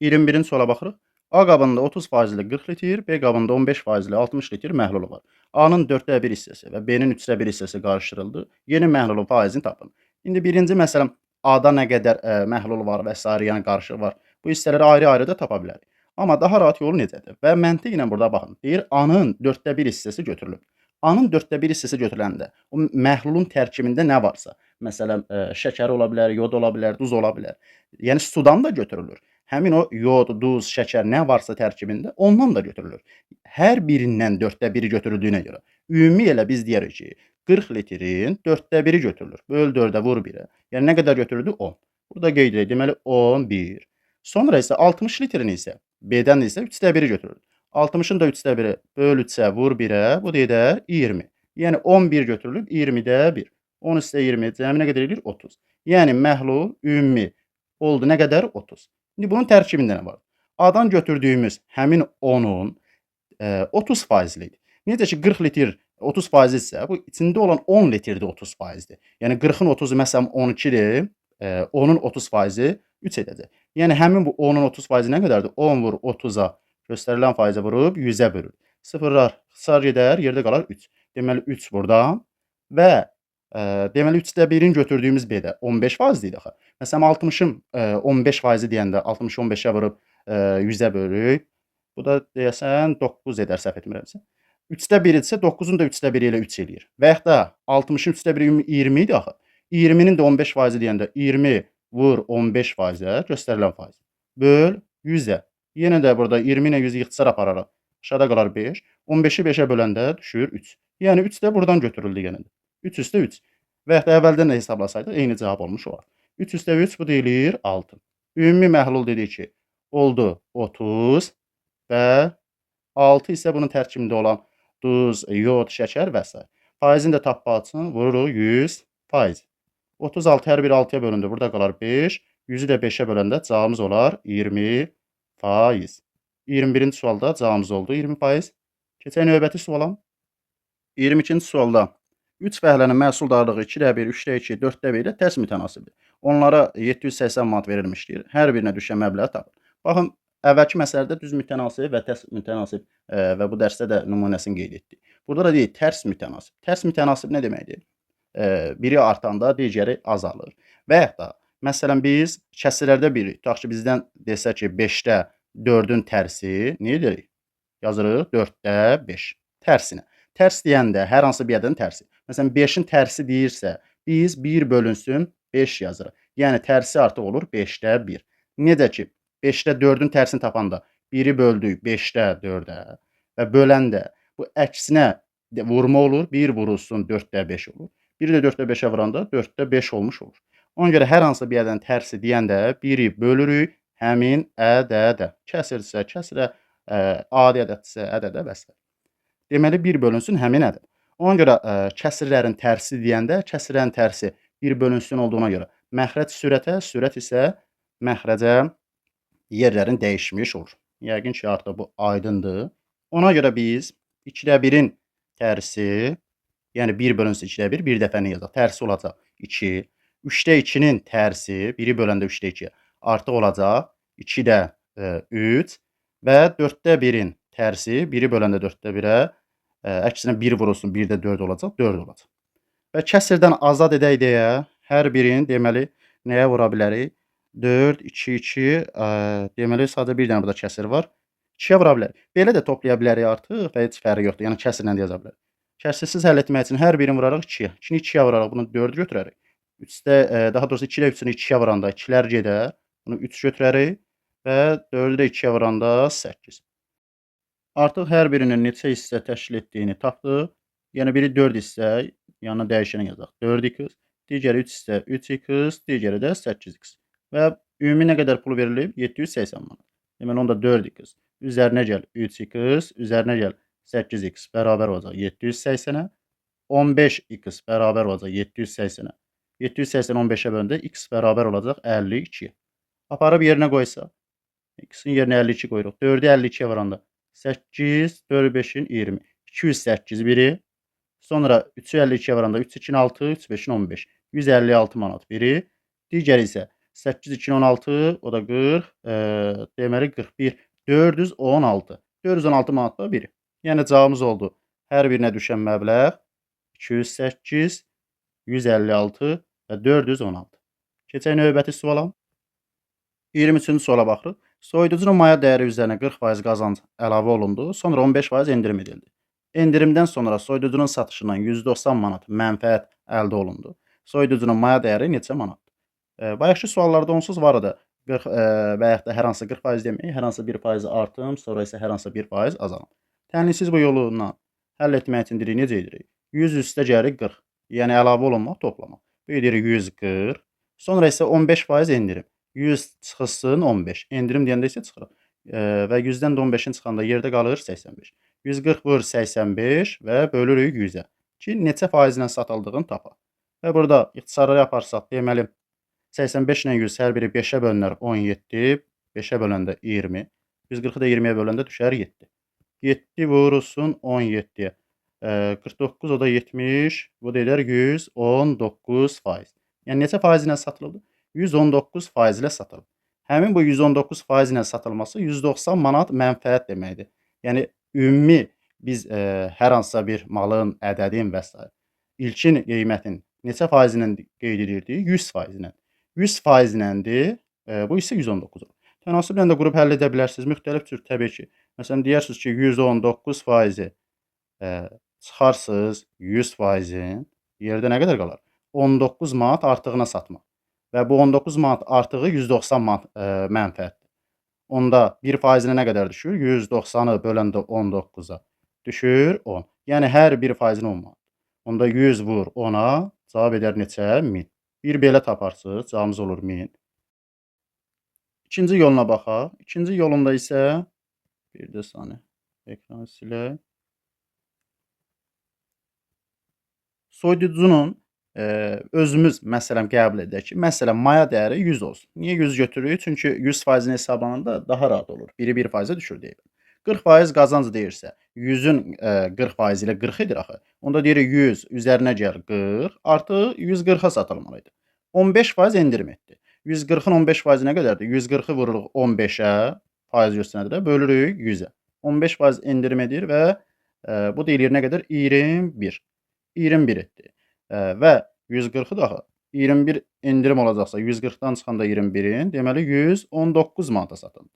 21-ci suala baxırıq. A qabında 30%-li 40 litr, B qabında 15%-li 60 litr məhlulu var. A-nın 4də 1 hissəsi və B-nin 3də 1 hissəsi qarışdırıldı. Yeni məhlulun faizini tapın. İndi birinci məsələn, A-da nə qədər məhlul var və s. yəni qarışıq var. Bu hissələri ayrı-ayrı da tapa bilərik. Amma daha rahat yolu necədir? Və məntiqlə burada baxın. Deyir, A-nın 4də 1 hissəsi götürülüb. A-nın 4də 1 hissəsi götürüləndə o məhlulun tərkibində nə varsa, məsələn, şəkər ola bilər, yod ola bilər, duz ola bilər. Yəni sudan da götürülür. Həmin o yod, duz, şəkər nə varsa tərkibində ondan da götürülür. Hər birindən 4də 1-i götürüldüyünə görə ümumi elə biz deyərik ki, 40 litrin 4də 1-i götürülür. Böl 4-ə vur 1-ə. Yəni nə qədər götürüldü? 10. Burada qeyd edək. Deməli 11. Sonra isə 60 litrin isə B-dən isə 3də 1-i götürülür. 60-ın da 3də 1-i böl 3-ə vur 1-ə, bu da edər 20. Yəni 11 götürülüb 20-də 1. 10 üstə 20 cəmi nə qədər edir? 30. Yəni məhlul ümumi oldu nə qədər? 30. İndi bunun tərkibində nə var? A-dan götürdüyümüz həmin 10-un 30%-li idi. Necə ki 40 litr 30% isə bu içində olan 10 litrdə 30%-dir. Yəni 40-ın 30-u məsələn 12-dir, 10-un 30%-i 3 edəcək. Yəni həmin bu 10-un 30%-i nə qədərdir? 10 vur 30-a göstərilən faizə vurub 100-ə bölür. Sıfırlar ixtisar gedər, yerdə qalar 3. Deməli 3 buradan və deməli 3də 1-in götürdüyümüz B-də 15% idi axı. Məsələn 60-ın 15% deyəndə 60-ı 15-ə vurub 100-ə bölürük. Bu da deyəsən 9 edər səhv etmirəmsə. 3də 1 idisə 9-un da 3də 1-i ilə 3 eləyir. Və yaxud da 60-ın 3də 1-i 20 idi axı. 20-nin də 15% deyəndə 20 vur 15%-ə göstərilən faiz. Böl 100-ə. Yenə də burada 20 ilə 100-ü ixtisar apararaq aşağıda qalar 5. 15-i 5-ə böləndə düşür 3. Yəni 3 də buradan götürüldü yenə də. 3 üstə 3. Və yaxud da əvvəldən də hesablasaydıq eyni cavab olmuş olar. 3 üstə 3 bu deyilir 6. Ümumi məhlul dedik ki, oldu 30 və 6 isə bunun tərkibində olan duz, yod, şəkər və s. Faizini də tapmaq üçün vururuq 100%. 36 hər biri 6-ya bölündü. Burada qalar 5. 100-ü də 5-ə böləndə cavabımız olar 20%. 21-ci sualda cavabımız oldu 20%. Keçək növbəti suala. 22-ci sualda 3 fəhlənin məhsuldarlığı 2-də 1, 3-də 2, 4-də 1 ilə tərs mütənasibdir. Onlara 780 manat verilmişdir. Hər birinə düşən məbləği tapın. Baxın, əvvəlki məsələdə düz mütənasib və tərs mütənasib və bu dərsdə də nümunəsini qeyd etdik. Burada da deyik tərs mütənasib. Tərs mütənasib nə deməkdir? Biri artanda digəri azalır. Və yaxud da, məsələn, biz kəsirlərdə biri, tutaq ki, bizdən desə ki, 5-də 4-ün tərsi, nə edirik? Yazırıq 4-də 5. Tərsinə. Tərs deyəndə hər hansı bir ədədin tərsi. Məsələn, 5-in tərsi deyirsə, biz 1 bölünsün 5 yazırıq. Yəni, tərsi artıq olur 5-də 1. Necə ki, 5-də 4-ün tərsini tapanda 1-i böldük 5-də 4-ə və böləndə bu əksinə vurma olur, 1 vurulsun 4-də 5 olur. 1-i də 4-də 5-ə vuranda 4-də 5 olmuş olur. Ona görə hər hansı bir ədədin tərsi deyəndə 1-i bölürük həmin ədədə. Kəsirsə, kəsirə, adi ədəddirsə, ədədə və s. Deməli, 1 bölünsün həmin ədəd. Ona görə kəsirlərin tərsi deyəndə, kəsirlərin tərsi 1 bölünsün olduğuna görə məxrəc sürətə, sürət isə məxrəcə yerlərin dəyişmiş olur. Yəqin ki, artıq bu aydındır. Ona görə biz 2-də 1-in tərsi, yəni 1 bölünsün 2-də 1, bir dəfə nə yazaq? Tərsi olacaq 2. 3-də 2-nin tərsi, 1-i böləndə 3-də 2 artıq olacaq 2-də 3 və 4-də 1-in tərsi, 1-i böləndə 4-də 1-ə, əksinə 1 vurulsun, 1-də 4 olacaq, 4 olacaq. Və kəsirdən azad edək deyə hər birini, deməli, nəyə vura bilərik? 4, 2, 2, deməli, sadəcə bir dənə burada kəsir var. 2-yə vura bilərik. Belə də toplaya bilərik artıq və heç fərqi yoxdur. Yəni, kəsirlə də yaza bilərik. Kəsirsiz həll etmək üçün hər birini vuraraq 2-yə. 2-ni 2-yə vuraraq bunu 4 götürərik. 3-də, daha doğrusu 2 ilə 3-ünü 2-yə vuranda 2-lər gedər. Bunu 3 götürərik və 4-ü də 2-yə vuranda 8. Artıq hər birinin neçə hissə təşkil etdiyini tapdıq. Yəni, biri 4 hissə, yanına dəyişəni yazaq. 4x, digəri 3 hissə 3x, digəri də 8x. Və ümumi nə qədər pul verilib? 780 manat. Deməli, onda 4x. Üzərinə gəl 3x, üzərinə gəl 8x bərabər olacaq 780-ə. 15x bərabər olacaq 780-ə. 780 15-ə böləndə x bərabər olacaq 52-yə. Aparıb yerinə qoysa, x-in yerinə 52 qoyuruq. 4-ü 52-yə vuranda 8, 4, 5-in 20. 208 biri. Sonra 3-ü 52-yə vuranda 3, 2-in 6, 3, 5-in 15. 156 manat biri. Digəri isə 8, 2-in 16, o da 40, deməli 41, 416. 416 manat da biri. Yəni, cavabımız oldu. Hər birinə düşən məbləğ 208, 156 və 416. Keçək növbəti suala. 23-cü suala baxırıq. Soyuducunun maya dəyəri üzərinə 40% qazanc əlavə olundu. Sonra 15% endirim edildi. Endirimdən sonra soyuducunun satışından 190 manat mənfəət əldə olundu. Soyuducunun maya dəyəri neçə manatdır? Bayaqki suallarda onsuz var idi. 40 və yaxud da hər hansı 40% demək, hər hansı 1% artım, sonra isə hər hansı 1% azalım. Tənlisiz bu yolundan həll etmək üçün deyirik, necə edirik? 100 üstə gəlir 40. Yəni, əlavə olunmaq, toplamaq. Bu edir 140. Sonra isə 15% endirim. 100 çıxılsın 15. Endirim deyəndə isə çıxırıq. Və 100-dən də 15-in çıxanda yerdə qalır 85. 140 vur 85 və bölürük 100-ə. Ki, neçə faizlə satıldığını tapaq. Və burada ixtisarları yaparsaq, deməli, 85 ilə 100 hər biri 5-ə bölünər 17, 5-ə böləndə 20, 140-ı da 20-yə böləndə düşər 7. 7 vurulsun 17-yə. 49, o da 70, bu da edər 119 faiz. Yəni, neçə faiz ilə satıldı? 119 faiz ilə satılıb. Həmin bu 119 faiz ilə satılması 190 manat mənfəət deməkdir. Yəni, ümumi biz hər hansısa bir malın, ədədin və s. ilkin qiymətin neçə faiz ilə qeyd edirdik? 100 faiz ilə. 100 faiz iləndir, bu isə 119 olur. Tənasiblə də qrup həll edə bilərsiniz. Müxtəlif cür təbii ki. Məsələn, deyərsiniz ki, 119 faizi çıxarsınız 100 faizin, yerdə nə qədər qalar? 19 manat artığına satmaq. Və bu 19 manat artığı 190 manat mənfəətdir. Onda 1 faizinə nə qədər düşür? 190-ı böləndə 19-a düşür 10. Yəni, hər bir faizinə 10 manat. Onda 100 vur 10-a, cavab edər neçə? 1000. Bir belə taparsınız, cavabımız olur 1000. İkinci yoluna baxaq. İkinci yolunda isə, bir də saniyə, ekranı silək. Soyuducunun özümüz məsələn qəbul edək ki, məsələn maya dəyəri 100 olsun. Niyə 100 götürürük? Çünki 100 faizini hesablananda daha rahat olur. Biri 1 faizə düşür deyək. 40% qazanc deyirsə, 100-ün 40% ilə 40 edir axı. Onda deyirik 100 üzərinə gəl 40, artıq 140-a satılmalıdır. 15% endirim etdi. 140-ın 15% nə qədərdir? 140-ı vururuq 15-ə, faiz göstərəndə bölürük 100-ə. 15% endirim edir və bu da eləyir nə qədər? 21. 21 etdi. Və 140-ı da axı 21 endirim olacaqsa 140-dan çıxanda 21-in, deməli 119 manata satıldı.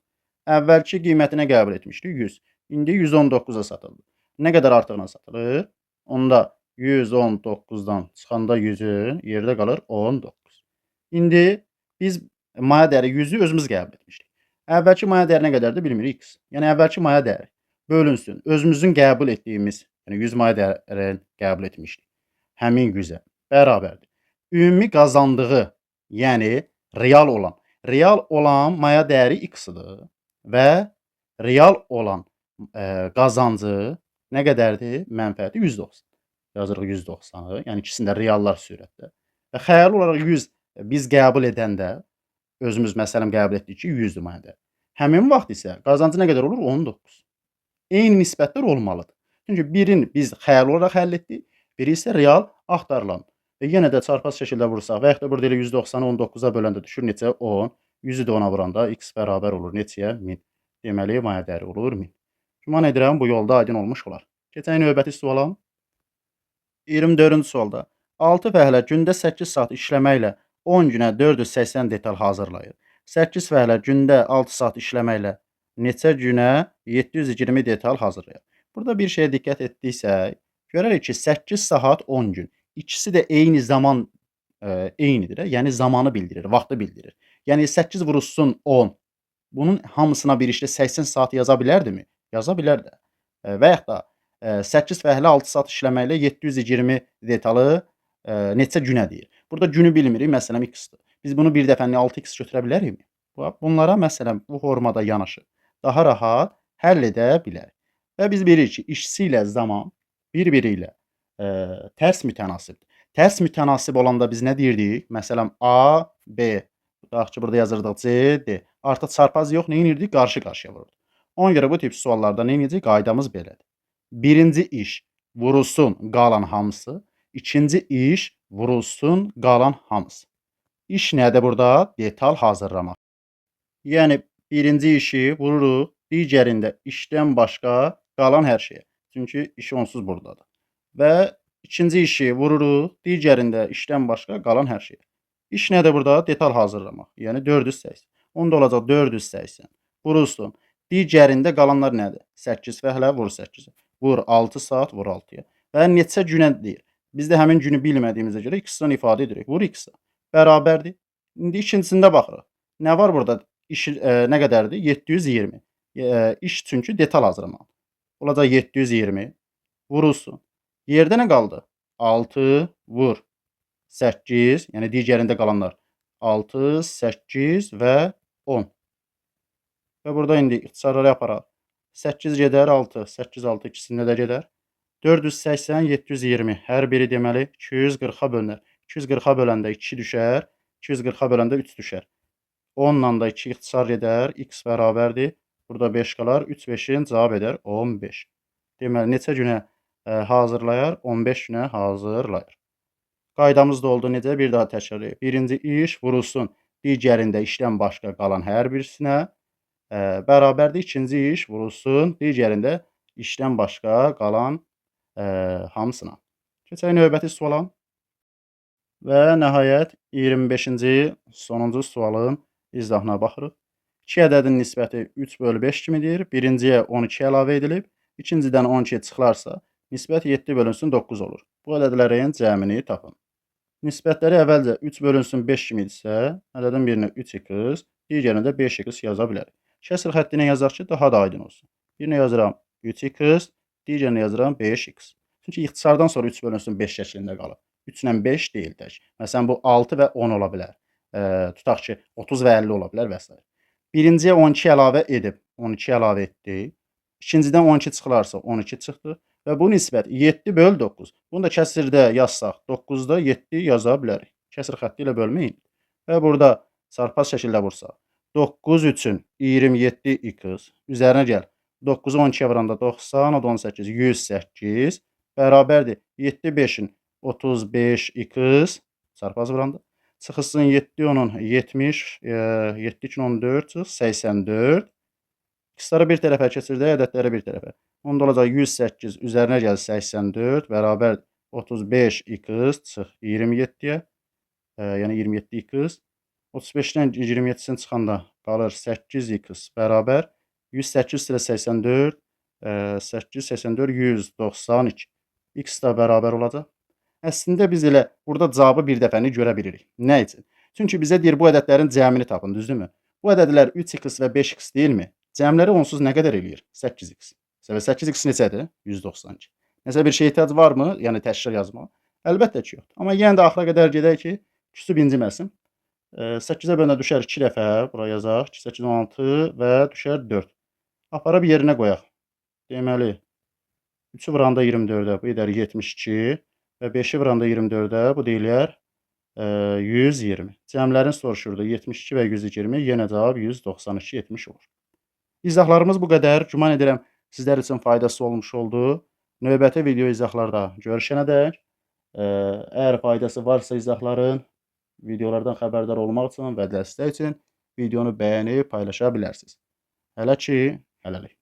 Əvvəlki qiymətinə qəbul etmişdik 100. İndi 119-a satıldı. Nə qədər artığına satılır? Onda 119-dan çıxanda 100-ün yerdə qalır 19. İndi biz maya dəyəri 100-ü özümüz qəbul etmişdik. Əvvəlki maya dəyəri nə qədərdir bilmirik x. Yəni əvvəlki maya dəyəri bölünsün. Özümüzün qəbul etdiyimiz, yəni 100 maya dəyərini qəbul etmişdik. Həmin 100-ə bərabərdir. Ümumi qazandığı, yəni real olan maya dəyəri x-dir və real olan qazancı nə qədərdir? Mənfəəti 190. Yazırıq 190-ı, yəni ikisində reallar sürətdə. Və xəyali olaraq 100 biz qəbul edəndə, özümüz məsələn qəbul etdik ki, 100-dür maya dəyəri. Həmin vaxt isə qazancı nə qədər olur? 19. Eyni nisbətlər olmalıdır. Çünki birini biz xəyali olaraq həll etdik, biri isə real axtarılan. Və yenə də çarpaz şəkildə vursaq və yaxud da burada elə 190-ı 19-a böləndə düşür neçə? 10. 100-ü də 10-a vuranda x bərabər olur neçəyə? 1000. Deməli, maya dəyəri olur 1000. Güman edirəm, bu yolda aydın olmuş olar. Keçək növbəti suala. 24-cü sualda 6 fəhlə gündə 8 saat işləməklə 10 günə 480 detal hazırlayır. 8 fəhlə gündə 6 saat işləməklə neçə günə 720 detal hazırlayır. Burada bir şeyə diqqət etdiksə, görərik ki, 8 saat 10 gün. İkisi də eyni zaman eynidir. Yəni zamanı bildirir, vaxtı bildirir. Yəni 8 vurulsun 10. Bunun hamısına bir işdə 80 saat yaza bilərdimi? Yaza bilərdi. Və yaxud da 8 fəhlə 6 saat işləməklə 720 detalı neçə günə deyir. Burada günü bilmirik, məsələn x-dir. Biz bunu bir dəfənin 6x götürə bilərikmi? Bunlara məsələn bu formada yanaşı daha rahat həll edə bilərik. Və biz bilirik ki, işçi ilə zaman bir-biri ilə tərs mütənasibdir. Tərs mütənasib olanda biz nə deyirdik? Məsələn, A, B, tutaq ki, burada yazırdıq C, D. Artıq çarpaz yox, nə edirdik? Qarşı-qarşıya vururduq. Ona görə bu tip suallarda nə edəcək? Qaydamız belədir. Birinci iş vurulsun qalan hamısı. İkinci iş vurulsun qalan hamısı. İş nədir burada? Detal hazırlamaq. Yəni, birinci işi vururuq, digərində işdən başqa qalan hər şeyə. Çünki iş onsuz buradadır. Və ikinci işi vururuq, digərində işdən başqa qalan hər şeyə. İş nədir burada? Detal hazırlamaq. Yəni 480. Onda olacaq 480. Vurulsun. Digərində qalanlar nədir? 8 fəhlə vur 8-ə. Vur 6 saat, vur 6-ya. Və neçə günə deyir. Biz də həmin günü bilmədiyimizə görə x-dan ifadə edirik. Vur x-a. Bərabərdir. İndi ikincisində baxırıq. Nə var burada? İş nə qədərdir? 720. İş çünki detal hazırlamaq. Olacaq 720. Vurulsun. Yerdə nə qaldı? 6 vur 8, yəni digərində qalanlar 6, 8 və 10. Və burada indi ixtisarları aparaq. 8 gedər 6, 8, 6 ikisində də gedər. 480, 720. Hər biri deməli 240-a bölünər. 240-a böləndə 2 düşər, 240-a böləndə 3 düşər. 10-la da 2 ixtisar gedər, x bərabərdir. Burada 5 qalar, 3 5-in cavab edər 15. Deməli, neçə günə hazırlayar? 15 günə hazırlayar. Qaydamız da oldu necə? Bir daha təkrarlayaq. Birinci iş vurulsun digərində işdən başqa qalan hər birisinə bərabərdir. İkinci iş vurulsun digərində işdən başqa qalan hamısına. Keçək növbəti suala. Və nəhayət 25-ci sonuncu sualın izahına baxırıq. İki ədədin nisbəti 3 bölü 5 kimidir. Birinciyə 12 əlavə edilib. İkincidən 12 çıxılarsa, nisbət 7 bölünsün 9 olur. Bu ədədlərin cəmini tapın. Nisbətləri əvvəlcə 3 bölünsün 5 kimi idisə, ədədin birinə 3x, digərinə də 5x yaza bilərik. Kəsr xətti ilə yazaq ki, daha da aydın olsun. Birinə yazıram 3x, digərinə yazıram 5x. Çünki ixtisardan sonra 3 bölünsün 5 şəklində qalır. 3 ilə 5 deyil tək. Məsələn, bu 6 və 10 ola bilər. Tutaq ki, 30 və 50 ola bilər və s. Birinciyə 12 əlavə edib, 12 əlavə etdik. İkincidən 12 çıxılarsa 12 çıxdı. Və bu nisbət 7 böl 9. Bunu da kəsirdə yazsaq 9-da 7 yaza bilərik. Kəsir xətti ilə bölməyin. Və burada çarpaz şəkildə vursaq 9 üçün 27x üzərinə gəl. 9-u 12-yə vuranda 90, o da 18, 108 bərabərdir. 7 5-in 35x çarpaz vuranda. Çıxılsın 7 10-un 70, 7 2 14 çıx 84. X-ları bir tərəfə keçirdək, ədədləri bir tərəfə. Onda olacaq 108 üzərinə gəl 84 bərabər 35x çıx 27-yə. Yəni 27x. 35-dən 27-sini çıxanda qalır 8x bərabər 108 ilə 84, 8, 84, 192. X da bərabər olacaq. Əslində biz elə burada cavabı bir dəfəni görə bilirik. Nə üçün? Çünki bizə deyir bu ədədlərin cəmini tapın, düzdürmü? Bu ədədlər 3x və 5x deyilmi? Cəmləri onsuz nə qədər eləyir? 8x. Və 8x neçədir? 192. Nəsə bir şey ehtiyac varmı? Yəni təkrar yazmağa? Əlbəttə ki, yoxdur. Amma yenə də axıra qədər gedək ki, küsüb inciməsin. 8-ə bölünə düşər 2 dəfə, bura yazaq. 2, 8, 16 və düşər 4. Aparıb yerinə qoyaq. Deməli, 3-ü vuranda 24-ə, bu edər 72 və 5-i vuranda 24-ə, bu deyilər 120. Cəmlərin soruşurdu 72 və 120, yenə cavab 192, 70 olur. İzahlarımız bu qədər. Güman edirəm sizlər üçün faydası olmuş oldu. Növbəti video izahlarda görüşənədək, əgər faydası varsa izahların, videolardan xəbərdar olmaq üçün və dəstək üçün videonu bəyənib paylaşa bilərsiniz. Hələ ki, hələlik.